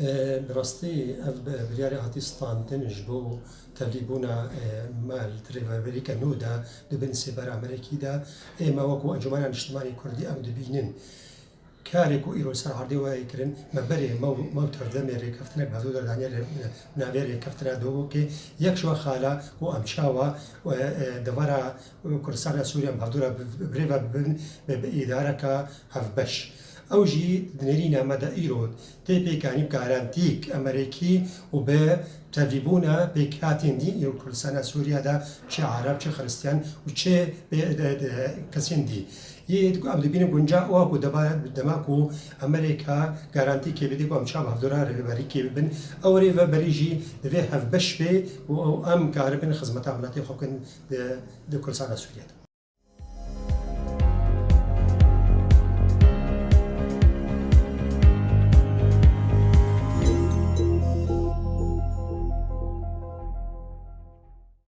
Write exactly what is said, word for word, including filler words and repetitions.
Bi rastî ev biryarê hatî standin ji bo tevlîbûna me li rêveberîke nû de di bin sêbera Amerîkî de. Ême wekû Encûmena Niştimanî Kurdî em dibînin karê ku îro ser erdê we kirin, me berê me û tevdemê rêkeftinek bi hevdû de daniye navê rêkeftina dogokê yek ji we xala û em çawa devera Kurdistana Sûriye em hevdû re bi rê ve bibin bi îdareka hevbeş. Ew jî di nêrîna me de îro tê pêkanî bi garantîk Amerîkî û bi tevîbûna pêkhatên dî îro Kurdistana Sûriye de çi Ereb, çi Xiristiyan û çi kesên dî. Yê em dibînin gunca ew ku dema ku Amerîka garantîkê bidê ku em çav hevdû re rêveberîkê bibin, ew rêveberî jî divê hevbeş bê û ew em karibin xizmeta miletê xwe bikin di Kurdistana Sûriye de.